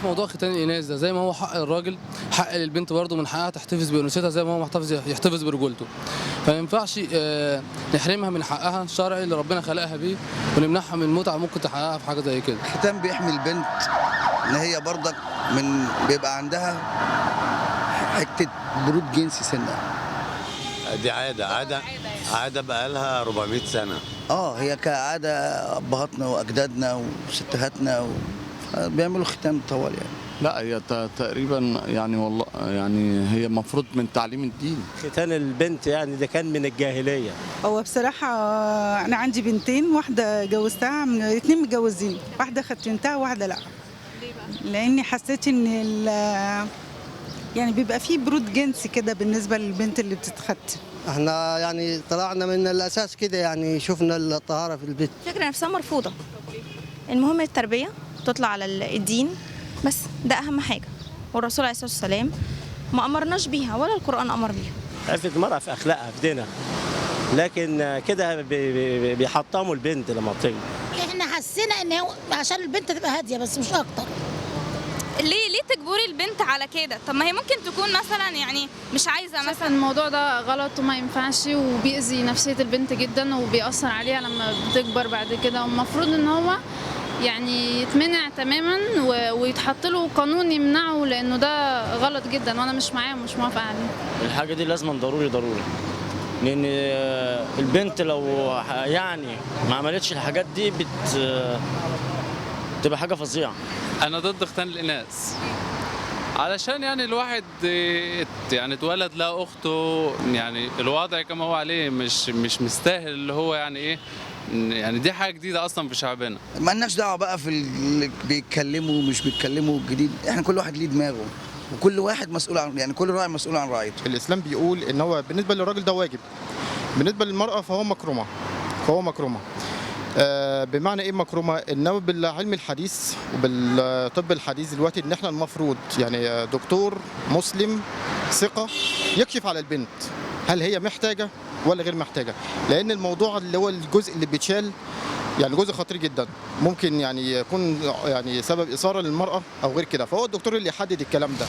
في موضوع ختان الاناث ده، زي ما هو حق الراجل حق للبنت برضه، من حقها تحتفظ بانوثتها زي ما هو يحتفظ برجولته. فما ينفعش نحرمها من حقها الشرعي اللي ربنا خلقها بيه ونمنعها من متعه ممكن تحققها في حاجة زي كده. الختان بيحمي البنت ان هي برضك من بيبقى عندها حتة برود جنسي سنة. دي عادة بقالها 400 سنة. هي كعادة ابهاتنا واجدادنا وستهاتنا بيعملوا ختان طوال يعني. لا هي تقريبا يعني والله يعني هي المفروض من تعليم الدين. ختان البنت يعني ده كان من الجاهلية. هو بصراحة انا عندي بنتين، واحدة جوزتها، من الاثنين متجوزين، واحدة ختنتها وواحدة لا. ليه بقى؟ لاني حسيت ان يعني بيبقى فيه برود جنسي كده بالنسبة للبنت اللي بتتختن. احنا يعني طلعنا من الاساس كده، يعني شفنا الطهارة في البيت. الفكرة نفسها مرفوضة. المهم التربية تطلع على الدين، بس ده اهم حاجة. والرسول عليه الصلاة والسلام ما امرناش بيها ولا القران امر بيها. عفة المراة في اخلاقها في دينها، لكن كده بيحطموا البنت لما بتكبر. احنا حسينا ان هو عشان البنت تبقى هادية بس مش اكتر. ليه تجبري البنت على كده؟ طب ما هي ممكن تكون مثلا يعني مش عايزه مثلا. الموضوع ده غلط وما ينفعش، وبيأذي نفسية البنت جدا وبيأثر عليها لما بتكبر بعد كده، والمفروض ان هو يعني يتمنع تماما ويتحط له قانون يمنعه، لانه ده غلط جدا وانا مش معاه ومش موافقة عليه. الحاجة دي لازما ضروري ضروري، لان البنت لو يعني ما عملتش الحاجات دي بتبقى حاجة فظيعة. انا ضد ختان الاناث علشان يعني الواحد يعني اتولد لها اخته، يعني الوضع كما هو عليه مش مستاهل اللي هو يعني ايه، يعني دي حاجة جديدة اصلا في شعبنا. ما لناش دعوه بقى في اللي بيتكلموا ومش بيتكلموا الجديد، احنا كل واحد ليه دماغه وكل واحد مسؤول عن يعني كل راعي مسؤول عن رعيته. الاسلام بيقول ان هو بالنسبة للراجل ده واجب، بالنسبة للمراة فهو مكرمة، فهو مكرمة. بمعنى ايه مكرمة؟ انما بالعلم الحديث وبالطب الحديث دلوقتي ان احنا المفروض يعني دكتور مسلم ثقة يكشف على البنت هل هي محتاجه ولا غير محتاجه، لان الموضوع اللي هو الجزء اللي بيتشال يعني جزء خطير جدا، ممكن يعني يكون يعني سبب اثاره للمراة او غير كده، فهو الدكتور اللي يحدد الكلام ده.